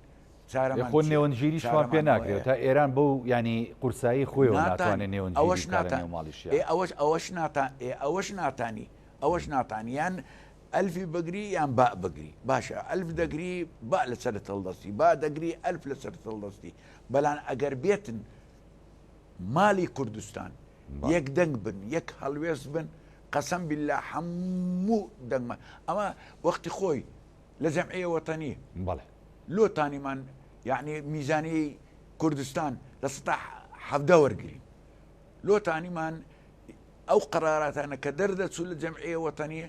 چارەمان خۆ چییە؟ نێوەندگیریشمان پێ چارەمان ناکرێت ئەوەیە تا ئێران بەو ینی قورسایی خۆیەوە ناتانی ناتوانێت نێوەندگیری ئەوەش بکا لە ناتان نێو ماڵیشیا ئێ ئەوەش ئەوەش ناتان ئێ ئەوەش ناتانی ئەوەش ناتانی یان ئەلفی بگری یان با بگری باشە ئەلف دەگری با لەسەرت هەڵدەستی با دەگری ئەلف لەسەرت هەڵدەستی بەلان ئەگەر بێتن مالی کوردستان یەک دەنگ بن یەک هەڵوێست بن قەسەم بیلا هەموو دەنگمان ئەمە وەختی خۆی لە جەمعیە وەتەنی بەڵێ لۆ تانیمان یعنی میزانی کوردستان لە ستا حەفدە وەرگین لۆ تانیمان. ئەو قەراراتانە کە دەردەچوو لە جەمعیە وەتەنیە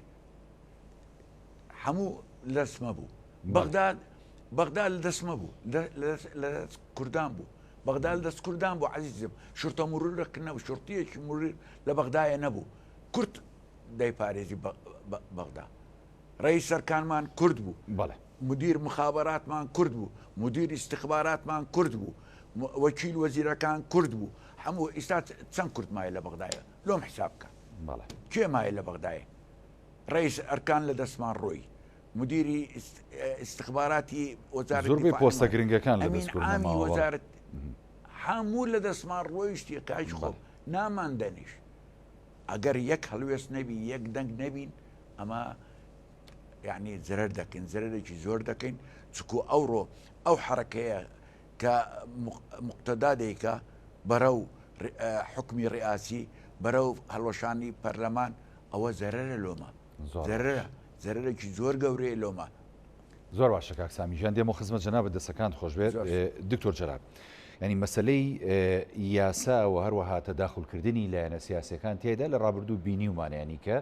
هەموو لەس مەبوو بەغداد بەغدا لە دەست مەبوو لە دەست کوردان بوو بەغدا لە دەست کوردان بوو عزیزم شرتە مرورەک نەبوو شرتیەکی مرور لە بەغدایە نەبوو کورد دەیپارێزی بەغدا ڕێی سەرکانمان کورد بوو بەڵێ مدیر مخابراتمان کورد بوو مدیر استخباراتمان کورد بوو وەکیل وەزیرەکان کورد بوو هەموو ئیستا چەند کورد مایە لە بەغدایە لۆم حساب بکە بەڵێ کێ مایە لە بەغدایە ڕئیس ئەرکان لە دەستمان ڕۆی مدیری استخباراتی وەزارەت زۆربەی پۆستە گرنگەکان لە ئەمین دەست کورد عامی نەماوە بەڵێ. وەزارەت هەموو لە دەستمان ڕۆیشتی کاک خۆم بەڵێ. نامان دەنیش ئەگەر یەک هەڵوێست نەبی یەک دەنگ نەبین ئەمە یعنی زرەر دەکەین زرەرێکی زۆر دەکەین چکو ئەوڕۆ ئەو حرەکەیە کە مقتەدا دەیکا بەرەو حوکمی ڕیاسی بەرەو هەڵوەشانی پەرلەمان ئەوە زەرەرە لۆمە زەرەرە زەرەرێکی زۆر گەورەیە لۆمە. زۆر باشە کاک سامی گیان دێمەوە خزمەت جەنابت دەسەکانت خۆش بێت دکتۆر جەلال ینی مەسلەی یاسا و هەروەها تەداخلکردنی لایەنە سیاسەکان تێدا لە ڕابردوو بینیومانیانی کە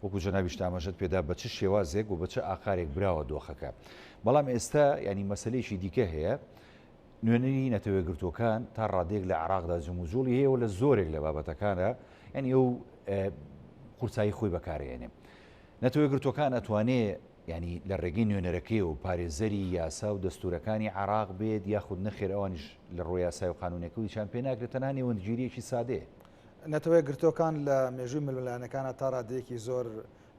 وەکو جەنابیشت ئاماژەت پێدا بە چ شێوازێک و بە چ ئاقارێک براوە دۆخەکە. بەڵام ئێستا یانی مەسەلەیەکی دیکە هەیە، نوێنەری نەتەوەیەکگرتووەکان تا ڕادەیەک لە عێراقدا جموجوڵی هەیە و لە زۆرێک لە بابەتەکانە یانی ئەو قورسایی خۆی بەکارهێنێ. نەتەوەیەکگرتووەکان ئەتوانێ یانی لە ڕێگەی نوێنەرەکەی و پارێزەری یاسا و دەستورەکانی عێراق بێت یاخود نەخێر ئەوانیش لە ڕووی یاسای و قانونەکە هیچیان پێ ناکرێت تەنها نێوەندگیریەکی سادەیە. نەتەوەیەکگرتووەکان لە مێژووی ململانێکانا تا ڕادەیەکی زۆر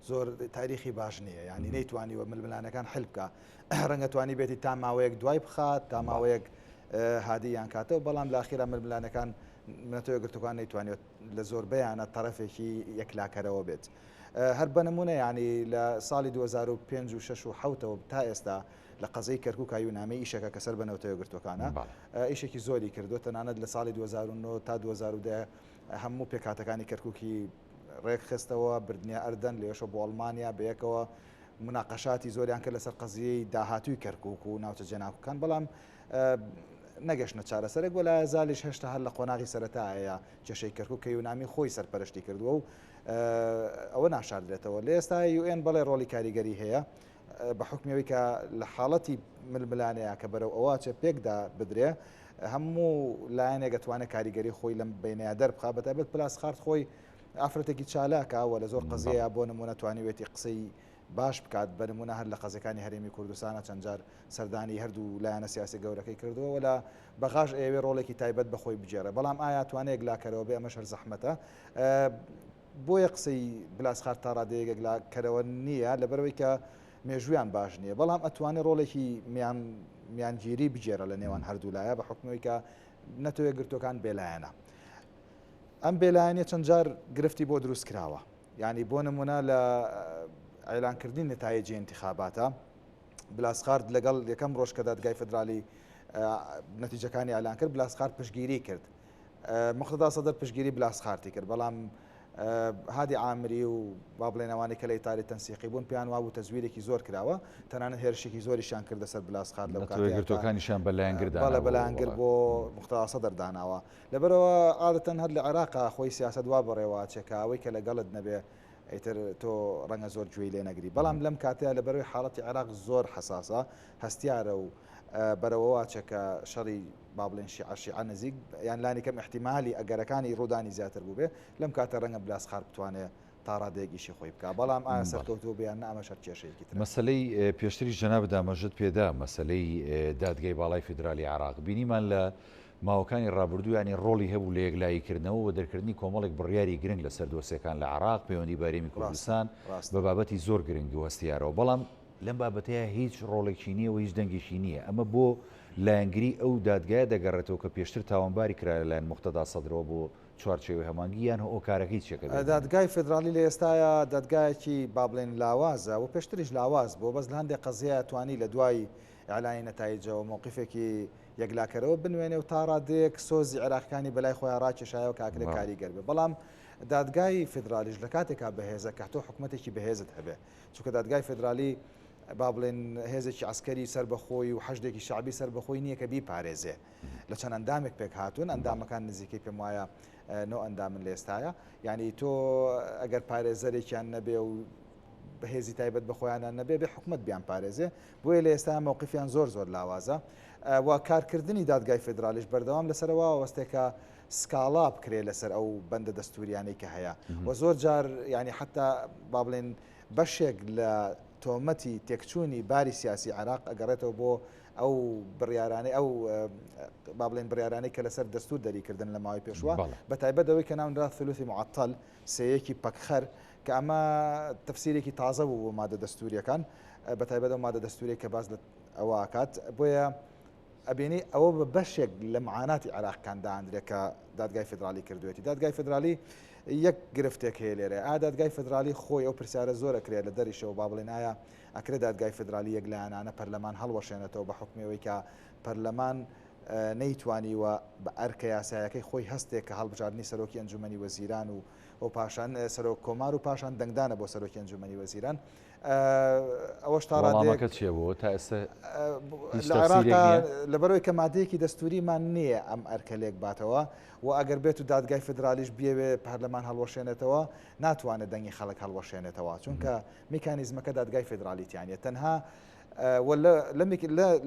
زۆر تاریخی باش نییە یعنی نەیتوانیوە ململانەکان حل بکە ڕەنگە توانی بێتی تا ماوەیەک دوای بخات تا ماوەیەک هادی یان کاتەوە بەڵام لاخیرا ململانەکان نەتەوە گرتوەکان نەیتوانێت لە زۆربەیانە تەرەفێکی یەکلاکەرەوە بێت هەر بە نمونە ینی لە ساڵی 2005 و 6 و حوتەوە تا ئێستا لە قەزیەی کەرکوکا یونامی ئیشەکە کە سەر بە نەوتەیەکگرتووەکانە ئیشێکی زۆری کردووە تەنانەت لە ساڵی 2009 تا 2010 هەموو پێکهاتەکانی کەرکوکی ڕێکخستەوە بردنیە ئەردەن لێشە بۆ ئەڵمانیا بەیەکەوە مناقەشاتی زۆریان کرد لەسەر قەزیەی داهاتووی کەرکوک و ناوچە جێناکۆکان بەڵام نەگەشتە چارەسەرێک وەلا زالیش هێشتا هەر لە قۆناغی سەرەتایە کێشەی کەرکوک کە یونامی خۆی سەرپەرشتی کردووە و ئەوە ناشاردرێتەوە لە ئێستا یوئێن بەڵێ ڕۆڵی کاریگەری هەیە بە حوکمی ئەوەی کە لە حاڵەتی ململانێیا کە بەرەو ئەوە ئەچێ پێکدا بدرێ، هەموو لایەنێک ئەتوانێ کاریگەری خۆی لەم بەینەیا دەربخا، بەتایبەت پلاسخارت خۆی ئافرەتێکی چالاکە و لە زۆر قەزیەیا بۆ نموونە توانیوێتی قسەی باش بکات، بە نموونە هەر لە قەزیەکانی هەرێمی کوردستانا چەند جار سەردانی هەردوو لایەنە سیاسیە گەورەکەی کردووە و لە بەغاش ئەیەوێ ڕۆڵێکی تایبەت بە خۆی بگێڕێ، بەڵام ئایا توانێ یەکلاکەرەوە بێ ئەمەش هەر زەحمەتە. بۆیە قسەی بلاسخارت تا ڕادەیەک یەکلاکەرەوە نییە، لەبەرئەوەی کە مێژوویان باش نییە، بەڵام ئەتوانێ ڕۆڵێکی میان میانگیری بگێڕە لە نێوان هەردوولایە بە حوکمی ئەوەی کە نەتەوە یەکگرتووەکان بێلایەنە. ئەم بێلایەنیە چەند جار گرفتی بۆ دروست کراوە. یانی بۆ نمونە لە ئیعلانکردنی نەتایجی ئینتخاباتە بلاسخارت لەگەڵ یەکەم ڕۆژ کە دادگای فدرالی نەتیجەکانی ئیعلان کرد بلاسخارت پشتگیری کرد. موقتەدا سەدر پشتگیری بلاسخارتی کرد، بەڵام هادی عامری و با بڵێن ئەوانەی کە لە ئیتاری تەنسیقی بوون پێیان وابوو تەزویرێکی زۆر کراوە، تەنانەت هێرشێکی زۆریشیان کردە سەر بلاسخارت لەو نەتەوە کاتەیا کە یەکگرتووەکانیشیان بە لایەنگر بەڵێ دانابوو بە لایەنگر بەڵێ. بۆ موقتەدا سەدر داناوە. لەبەرئەوە عادەتەن هەر لە عێراقا خۆی سیاسەت وا بەڕێوە ئەچێ کە ئەوەی کە لەگەڵت نەبێ ئیتر تۆ ڕەنگە زۆر گوێی لێ نەگری. بەڵام لەم کاتەیا لەبەرئەوەی حاڵەتی عێراق زۆر حەساسە، هەستیارە و بەرەوەوە ئەچێ کە شەڕی با بڵێین شیعە شیعە نزیک یان لانی کەم ئیحتیمالی ئەگەرەکانی ڕوودانی زیاتر بووبێ، لەم کاتە ڕەنگە بلاسخارت بتوانێ تا ڕادەیەک ئیشی خۆی بکا، بەڵام ئایا سەرکەوتوو بێ یان نا ئەمەش هەر کێشەیەکی ترە. مەسەلەی پێشتریش جەنابت ئاماژەت پێدا مەسەلەی دادگای باڵای فیدرالی عێراق بینیمان لە ماوەکانی ڕابردوو یانی ڕۆڵی هەبوو لە یەکلایی کردنەوە و دەرکردنی کۆمەڵێک بڕیاری گرنگ لەسەر دۆسێکان لە عێراق پەیوەندی بە هەرێمی کوردستان بە بابەتی زۆر گرنگ و هەستیارەوە بەڵام لەم بابەتەیا هیچ ڕۆڵێکی نییە و هیچ دەنگێکی نییە، ئەمە بۆ لایەنگری ئەو دادگایە دەگەڕێتەوە کە پێشتر تاوانباری کرا لەلایەن موقتەدا سەدرەوە بۆ چوارچێوەی هەماهەنگی یان هۆکارەکەی چییە کە بێدەنگە؟ دادگای فیدراڵی لە ئێستایا دادگایەکی با بڵێین لاوازە و پێشتریش لاواز بووە بەس لە هەندێک قەزیەیا توانی لە دوای ئیعلانی نەتایجەوە مەوقیفێکی یەکلاکەرەوە بنوێنێ و تا ڕادەیەک سۆزی عێراقیەکانی بەلای خۆیا ڕاکێشایەوە کە ئەکرێ کاریگەر بێ بەڵام دادگای فیدرالیش لە کاتێکا بەهێزە کە تۆ حکومەتێکی بەهێزت هەبێ چونکە دادگای فیدرالی. با بڵێن هێزێکی عەسکەری سەربەخۆی و حەشدێکی شەعبی سەربەخۆی نییە کە بیپارێزێ. لە چەند ئەندامێک پێک هاتوون، ئەندامەکان نزیکەی پێم وایە نۆ ئەندامن لە ئێستایا. یانی تۆ ئەگەر پارێزەرێکیان نەبێ و هێزی تایبەت بە خۆیانیان نەبێ، بێ حکومەت بیانپارێزێ. بۆیە لە ئێستایا مەوقیفیان زۆر زۆر لاوازە. و کارکردنی دادگای فیدرالیش بەردەوام لەسەر ئەوە وەستێ کە سکاڵا بکرێ لەسەر ئەو بەندە دەستووریانەی کە هەیە. و زۆر جار یانی حەتا با بڵێین بەشێک لە تۆمەتی تێکچوونی باری سیاسی عێراق ئەگەڕێتەوە بۆ ئەو بڕیارانەی ئەو با بڵێین بڕیارانەی کە لەسەر دەستوور دەریکردن لە ماوەی پێشوە بە تایبەت ئەوەی کە ناونرا ثلوثی معطل سێیەکی پەکخەر کە ئەمە تەفسیرێکی تازە بوو بۆ مادە دەستووریەکان بە تایبەت ئەو مادە دەستووریە کە باس لە ئەوە ئەکات بۆیە ئەبینی ئەوە بە بەشێک لە معاناتی عێراقکان داندرێت کە دادگای فیدرالی کردوێتی دادگای فیدرالی یەک گرفتێک هەیە لێرە ئا دادگای فیدرالی خۆی ئەو پرسیارە زۆر ئەکرێت لە دەریشەوە با بڵێن ئایا ئەکرێت دادگای فیدرالی یەک لایەنانە پەرلەمان هەڵوەشێنێتەوە بە حوکمی ئەوەی کە پەرلەمان نەیتوانیوە بە ئەرکە یاسایەکەی خۆی هەستێک کە هەڵبژاردنی سەرۆکی ئەنجومەنی وەزیران و و پاشان سەرۆک کۆمار و پاشان دەنگدانە بۆ سەرۆکی ئەنجومەنی وەزیران ئەوەش تا ڕادەیەک وەڵامەکە چییە بۆ تا ئێستا هیچ لە تەفسیرێک عێراقا نییە؟ لەبەرئەوەی کە مادەیەکی دەستووریمان نییە ئەم ئەرکە لێک باتەوە و ئەگەر بێت و دادگای فیدرالیش بیەوێ پەرلەمان هەڵوەشێنێتەوە ناتوانێت دەنگی خەڵک هەڵوەشێنێتەوە چونکە میکانیزمەکە دادگای فیدرالی تیا نییە تەنها و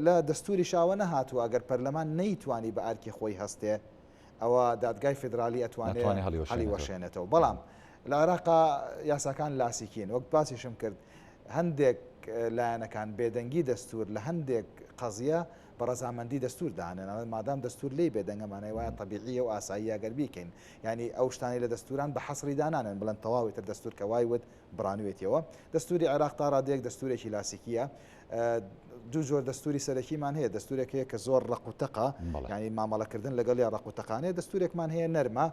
لە دەستووریشاوە نەهاتووە ئەگەر پەرلەمان نەیتوانی بە ئەرکی خۆی هەستێ ئەوە دادگای فیدرالی ئەتوانێ هەڵیوەشێنێتەوە. بەڵام لە عێراقا یاساکان لاسیکین، وەک باسیشم کرد هەندێک لایەنەکان بێدەنگی دەستوور لە هەندێک قەزیە بە ڕەزامەندی دەستوور دانێن، ئەڵێن مادام دەستوور لێی بێدەنگە مانای وایە تەبیعیە و ئاساییە گەر بیکەین، یانی ئەو شتانەی لە دەستووران بە حەسری دانانێن بڵێن تەواو ئیتر دەستوور کە وای وت بڕانوێتیەوە. دەستووری عێراق تا ڕادەیەک دەستوورێکی لاسیکییە. دوو جۆر دەستوری سەرەکیمان هەیە دەستورێک هەیە کە زۆر ڕق و تەقە ینی مامەڵەکردن لەگەڵ یا ڕق و تەقانەیە دەستورێکمان هەیە نەرمە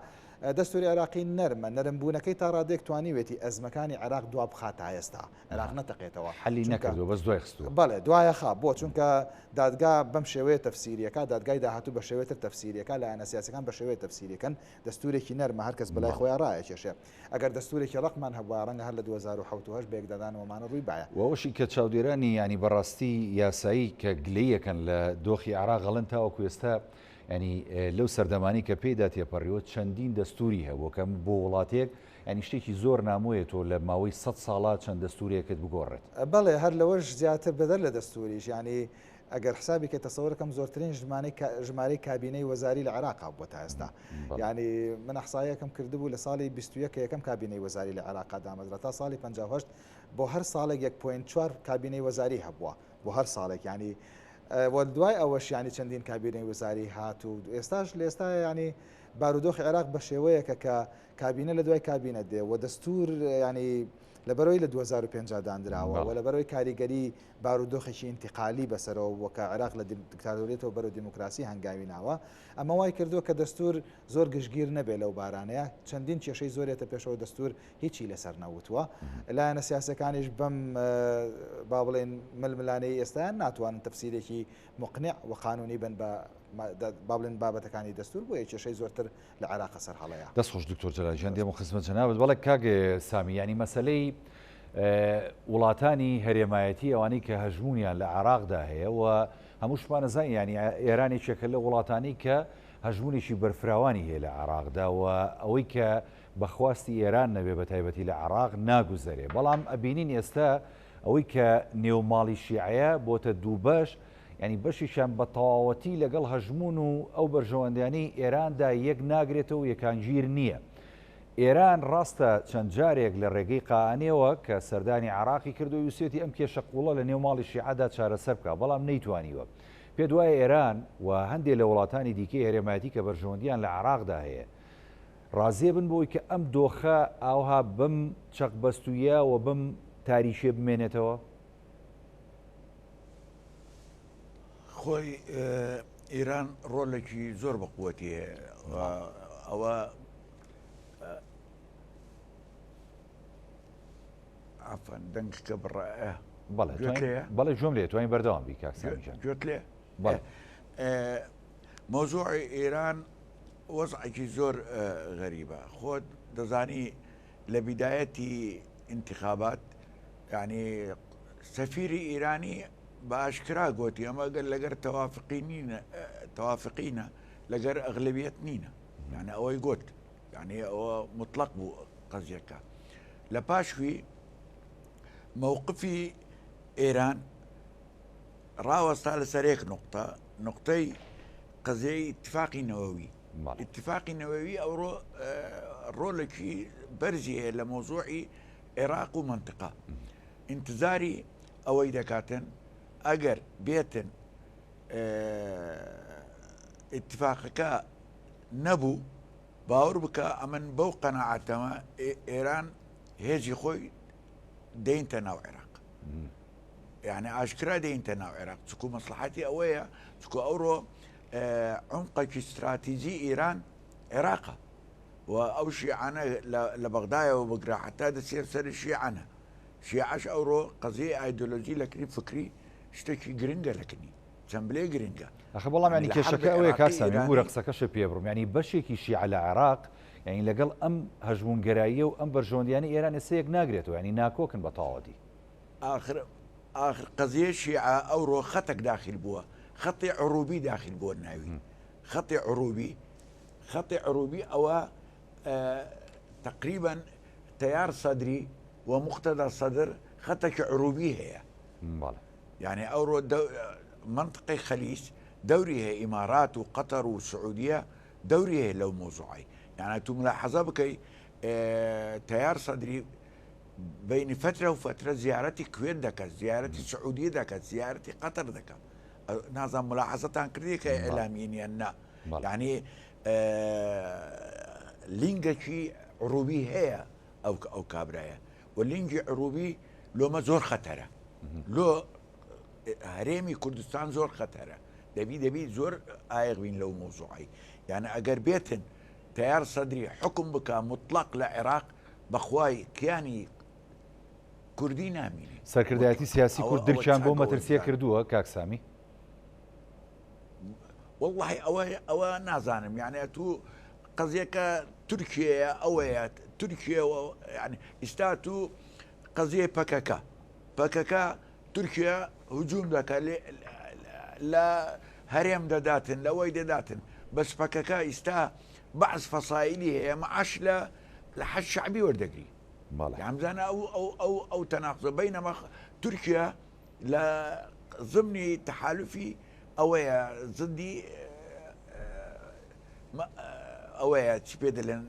دەستوری عێراقی نەرمە نەرمبوونەکەی تا ڕادێک توانیوێتی ئەزمەکانی عێراق دوا بخات تا ئێستا عێراق نەتەقێتەوە حەلی نەکردو بەس دوای خستووە بەڵێ دوایە خا بۆ چونکە دادگا بەم شێوەیە تەفسیریەکە دادگای داهاتوو بە شێوەتر تەفسیریەکە لایەنە سیاسەکان بە شێوەیە تەفسیریەکەن دەستورێکی نەرمە هەرکەس بەلای خۆیان ڕایەکێشێ ئەگەر دەستورێکی ڕەقمان هەبوایە ڕەنگە هەر لە 2007 و هەشت بەیەکدادانەوەمانە ڕووی بایە. وە ئەوەشی کە چاودێرانی یانی بەڕاستی یاسایی کە گلەیی ئەکەن لە دۆخی عێراق ئەڵێن تاوەکو ئێستا یانی لەو سەردەمانەی کە پێیدا تێپەڕیوە چەندین دەستوری هەبووە کە بۆ وڵاتێک یانی شتێکی زۆر نامۆیە تۆ لە ماوەی سەد ساڵا چەند دەستورێکت بگۆڕێت. بەڵێ هەر لەوەش زیاتر بەدەر لە دەستوریش یانی ئەگەر حسابی کەی تەسەورەکەم زۆرترین ژمانەی ژمارەی کابینەی وەزاری لە عێراقا بووە تا ئێستا یعنی من ئەحسایەکەم کردبوو لە ساڵی 21 کە یەکەم کابینەی وەزاری لە عێراقا دامەزرا تا ساڵی 58 بۆ هەر ساڵێک 1.4 کابینەی وەزاری هەبووە بۆ هەر ساڵێک ینی وە دوای ئەوەش ینی چەندین کابینەی وەزاری هات و ئێستاش لە ئێستا ینی بارودۆخی عێراق بە شێوەیەکە کە کابینە لە دوای کابینە دێ و دەستور ینی لەبەرەوەی لە 2005 دانراوە و لەبەرەوەی کاریگەری بارودۆخێکی ئینتیقالی بەسەرەوە بووە کە عێراق لە دیکتاتۆریەتەوە بەرەو دیموکراسی هەنگاوی ناوە، ئەمە وای کردووە کە دەستوور زۆر گشتگیر نەبێت لەو بارانەیە، چەندین کێشەی زۆر یەتە پێشەوە دەستوور هیچی لەسەر نەوتووە، لایەنە سیاسیەکانیش بەم با بڵێین ململانێی ئێستایان ناتوانن تەفسیرێکی مقنع و قانونی بن بە با بڵێن بابەتەکانی دەستوور، بۆیە کێشەی زۆرتر لە عێراقە سەر هەڵەیە. دەست خۆش دکتۆر جەلال گیان دێمە خزمەت جەنابت بەڵێ کاک سامی یانی مەسەلەی وڵاتانی هەرێمایەتی ئەوانەی کە هەژمونیان لە عێراقدا هەیە و هەمووشمان ئەزانین یانی ئێران یەکێکە لە وڵاتانی کە هەژمونێکی بەرفراوانی هەیە لە عێراقدا و ئەوەی کە بە خواستی ئێران نەبێ بە تایبەتی لە عێراق ناگوزەرێ بەڵام ئەبینین ئێستا ئەوەی کە نێو ماڵی شیعەیە بۆتە دوو بەش یانی بەشێکیان بە تەواوەتی لەگەڵ هەژموون و ئەو بەرژەوەندیانەی ئێراندا یەک ناگرێتەوە و یەکانگیر نییە. ئێران ڕاستە چەند جارێک لە ڕێگەی قائانیەوە کە سەردانی عێراقی کردووە ویستویەتی ئەم کێشە قووڵە لە نێو ماڵی شیعەدا چارەسەر بکا بەڵام نەیتوانیوە. پێت وایە ئێران و هەندێ لە وڵاتانی دیکەی هەرێمایەتی کە بەرژەوەندییان لە عێراقدا هەیە ڕازیە بن بەوەی کە ئەم دۆخە ئاوها بەم چەقبەستوویە و بەم تاریکیە بمێنێتەوە؟ خۆی ئیران ڕۆلێکی زۆر بە قوەتی هەیە ئەوە عفوا دەنگەکە بڕە بەڵێ بەڵێ گوێم لێ توانین بەردەوام بی کاک سامی گیان گوێت لێ بەڵێ مەوزوعی ئێران وەزعێکی زۆر غەریبە خۆت دەزانی لە بیدایەتی ئینتخابات یعنی. سەفیری ئیرانی بە ئاشکرا گۆتی ئەمە گەر لەگەر تەوافقی نینە تەوافقینە لەگەر ئەغلەبیەت نینە یعنی ئەوەی گۆت یعنی ئەوە مطلق بوو قەزیەکە لە پاشوی مووقفی ئێران ڕاوەستا لەسەر یەک نقطە نقطەی قەزیەی اتفاقی نەوەوی اتفاقی نەوەوی ئەوڕۆ ڕۆلێکی بەرزی هەیە لە مۆزوعی عێراق و منطقە ئینتزاری ئەوەی دەکاتن ئەگەر بێتن اتفاقەکە نەبوو باوەڕ بکە ئەمن بەو قەنەعاتەمە ئێران هێزی خۆی دەینتە ناو عێراق یعنی ئاشکرا دەینتە ناو عێراق چکو مەسلحەتی ئەوەیە چکو ئەوڕۆ عمقێکی استراتیجی ئێران عێراقە و ئەو شیعانە لە بەغدایەوە بگرە حتا دەچێت سەر شیعانە شیعەش ئەوڕۆ قەزیەی ئایدۆلۆژی لەکنی فکری شتێکی گرنگە لەکنی چەند بلێ گرنگە. ئەخە بەڵام یانی لە کێشەکە حەربی ئەوەیە کاک عێراقی سامی ببورە ئێرانی قسەکەشت پێ بڕم یانی بەشێکی شیعە لە عێراق یانی لەگەڵ ئەم هەژموونگەراییە و ئەم بەرژەوەندیانەی ئێران ئێستا یەک ناگرێتەوە یانی ناکۆکن بە تەواوەتی. ئاخر ئاخر قەزیەی شیعە ئەوڕۆ خەتەک داخیل بووە خەتی عروبی داخیل بووە ناوی خەتی عروبی خەتی عروبی ئەوە تقریبا تەیار سەدری و موقتەدا سەدر خەتەکی عروبی هەیە. بەڵێ. یانی ئەوڕۆ مەنتقەی خەلیج دەوری هەیە ئیمارات و قەتەر و سعودیە دەوری هەیە لەو مۆزوعی یعنی تو ملاحەزە بکەی تەیار سەدری بینی فترە و فترە زیارەتی کوێت دەکات زیارەتی سعودیە دەکات زیارەتی قەتەر دەکات نازان ملاحەزەتان کردی کە ئەلامیین یان نا یعنی لینگەکی عروبی هەیە ئەو ئەو کابرایە و لینگی عروبی لۆمە زۆر خەتەرە لۆ هەرێمی کوردستان زۆر خەتەرە دەبی دەبی زۆر ئایق بین لەو مۆزوعی یانە ئەگەر بێتن تیار سەدری حکم بکە مطلق لە عێراق بەخوای کیانی کوردی نامینێ سەرکردایەتی سیاسی کورد درکیان بۆ مەترسیە کردووە کاک سامی؟ وەڵڵاهی ئەوە ئەوە نازانم یعنی ئەتوو قەزیەکە تورکیەیە ئەوەیە تورکیە یعنی ئیستا تو قەزیەی پەکەکە پەکەکە تورکیا هجوم دەکە لە هەرێم دەداتن لەوەی دەداتن بەس پەکەکە ئیستا بەعز فەسایلی هەیە معاش لە لە حەج شعبی وەردەگری یامزانە ئەو ئەو ئەو ئەو تەناقزە بینەمە تورکیا لە زمنی تەحالفی ئەوەیە زدی ئەوەیە چی پێ دەلێن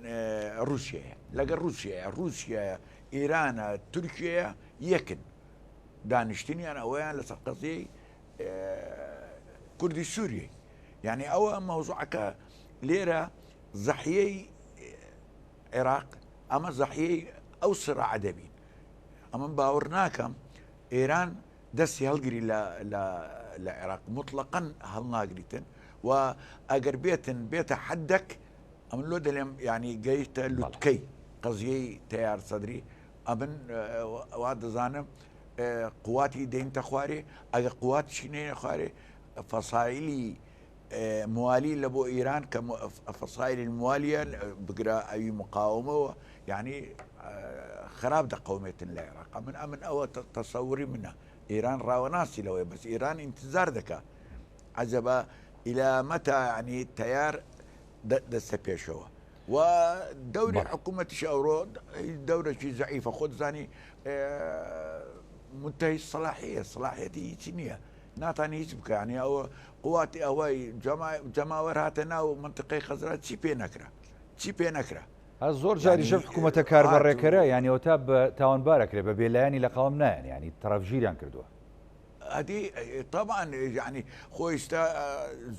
رووسیەیە لەگەر رووسیەیە رووسیایە ئێرانە تورکیەیە یەکن دانیشتنیان ئەوەیان لەسەر قەزیەی کوردی سووریە یعنی ئەوە مەوزوعەکە لێرە زەحیەی عێراق ئەمە زەحیەی ئەو سراعە دەبین ئەمن باوەڕ ناکەم ئێران دەستی هەڵگری لە لە لە عێراق مطلقا هەڵناگریتن و ئەگەر بێتن بێتە حدەک ئەمن لۆ دەلێم یعنی گەیشتە لوتکەی قەزیەی تەیار سەدری ئەمن وا دەزانم قواتی دەینتە خوارێ ئەگە قوات چینەیە خوارێ فەسایلی موالی لە بۆ ئیران کە فەسایلی موالیە بگرە ئەوی مقاومەوە یعنی خراپ دەقەومێتن لە عێراق من ئەمن ئەوە تەسەوری منە ئێران ڕاوەناسی لەوەی بەس ئێران ئینتزار دەکا عەجەبە ئیلا مەتا ینی تەیار دەستە پێشەوە و دەوری حکوومەتیش ئەوڕۆ دەورێکی زەعیفە خۆت زانی منتهی سەلاحیە سەلاحیەتی هیچ نییە ناتانی هیچ بکە ینی ئەوە قواتی ئەوەی جەماوەر هاتە ناو منطقەی خەزرا چی پێ نەکرا چی پێ نەکرا هەر زۆر جاریش ئەم حکوومەتە کاربەڕێکەرە یانی ئەوتا بە تاوانبار ئەکرێ بە بێلایەنی لە قەڵەم نایەن یانی تەڕەفگیریان کردووە. ئەدی تەبعەن یانی خۆ ئیستا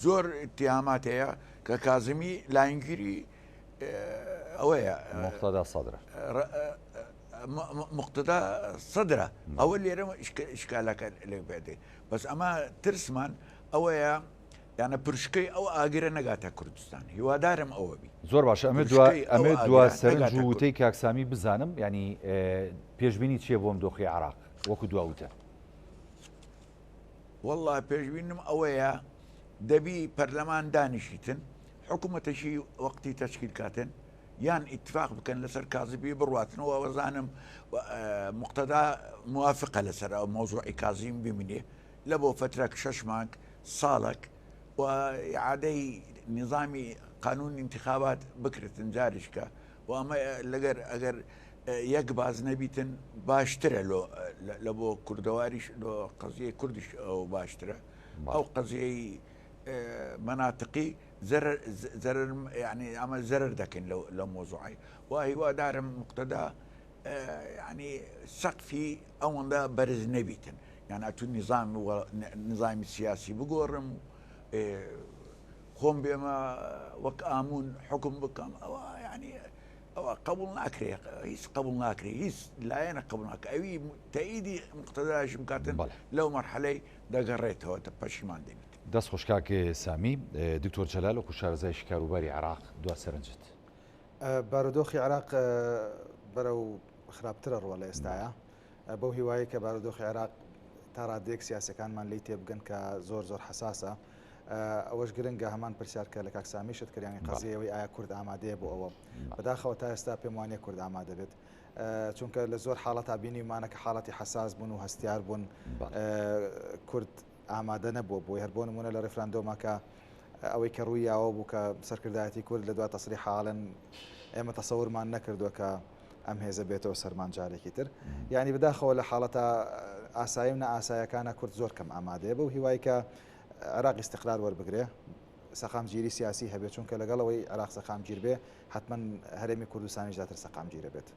زۆر ئیتیهامات هەیە کە کازمی لاینگیری ئەوەیە مقتەدا سەدرە مقتەدا سەدرە ئەوە لێرە ئیشکالەکە لێ بێت بەس ئەمە ترسمان ئەوەیە یانە پرشکەی ئەو ئاگرە نەگاتە کوردستان هیوادارم ئەوە بی. زۆر باشە ئەمێ دوا ئەمێ دوا سەرنج و وتەی کاک سامی بزانم یانی پێشبینی چیە بۆم دۆخی عراق وەکو دوا وتە. والله پێشبینم ئەوەیە دەبی پەرلەمان دانیشیتن حکوومەتەشی وەقتی تەشکیل کاتن. یان ئیتفاق بکەن لەسەر کازمی بڕواتنەوە وەزانم مقتەدا موافقە لەسەر ئەو مەوزوعی کازیم بمینێ لە بۆ فترەک شەش مانگ ساڵک و ئیعادەی نیزامی قانون ئینتخابات بکرێتن جاریشکە و ئەمە لەگەر ئەگەر یەک باز نەبیتن باشترە لۆ لە بۆ کوردەواریش لۆ قەزیەی کوردیش ئەو باشترە ئەو قەزیەی مەناتقی زەرەر زەرەر یعنی ئەمە زەرەر دەکەین لەو لەو مۆزوعی و هیوادارم مقتەدا یعنی سەقفی ئەوەندە بەرز نەبیتن یان ئەتو نظام نظامی سیاسی بگۆڕم خۆم بێمە وەک ئامون حکم بکەم ئەوە یعنی ئەوە قبول ناکرێ هیچ قبول ناکرێ هیچ لایەنە قبول ناکە ئەوی تەئیدی مقتەداش بکاتن لەو مەرحەلەی دەگەڕێتەوە پەشیمان دەبیت. دەست خۆش کاک سامی. دکتۆر جەلال وەکو شارەزای کاروباری عێراق دوا سەرنجت. بارودۆخی عێراق بەرەو خراپترە ڕوە لە ئێستایا بەو هیوایەی کە بارودۆخی عێراق تا ڕادەیەک سیاسەکانمان لێی تێبگەن کە زۆر زۆر حەساسە ئەوەش گرنگە هەمان پرسیار کە لە کاک سامیشت کرد یانی قەزیەی ئەوەی ئایا کورد ئامادەیە بۆ ئەوە بەداخەوە تا ئێستا پێم وانیە کورد ئامادە بێت چونکە لە زۆر حاڵەتا بینیومانە کە حاڵەتی حەساس بوون و هەستیار بوون کورد ئامادە نەبووە بۆی هەر بۆ نمونە لە ڕیفراندۆمەکە ئەوەی کە ڕووی یاوە بوو کە سەرکردایەتی کورد لە دوا تەسریح ئاڵێن ئێمە تەسەورمان نەکردووە کە ئەم هێزە بێتەوە سەرمان جارێکی تر یعنی بەداخەوە لە حاڵەتە ئاسایی و نائاسایەکانە کورد زۆر کەم ئامادەیە بەو هیوای کە عێراق ئیستقرار وەربگرێ سەقامگیری سیاسی هەبێت چونکە لەگەڵ ئەوەی عێراق سەقامگیر بێ حتمما هەرێمی کوردستانیش زیاتر سەقامگیرە بێت.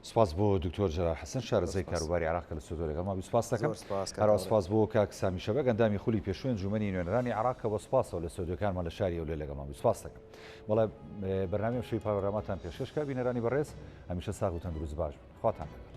سپاس بۆ دکتۆر جەلال حەسەن شارەزای کاروباری عێراق کە لە ستۆدیۆ لەگەڵمان بوو سپاس دەکەم. هەروەها سپاس بۆ کاک سامی شەبەک ئەندامی خولی پێشووی ئەنجوومەنی نوێنەرانی عێراق کە بە سپاسەوە لە ستۆدیۆکانمان لە شاری هەولێر لەگەڵمان بوو سپاس دەکەم. بەڵێ بەرنامەی ئەمشەوی پانۆراماتان پێشکەش کرا بینەرانی بەڕێز هەمیشە ساغ و تەندروست باش بن. خواتان لەگەڵ.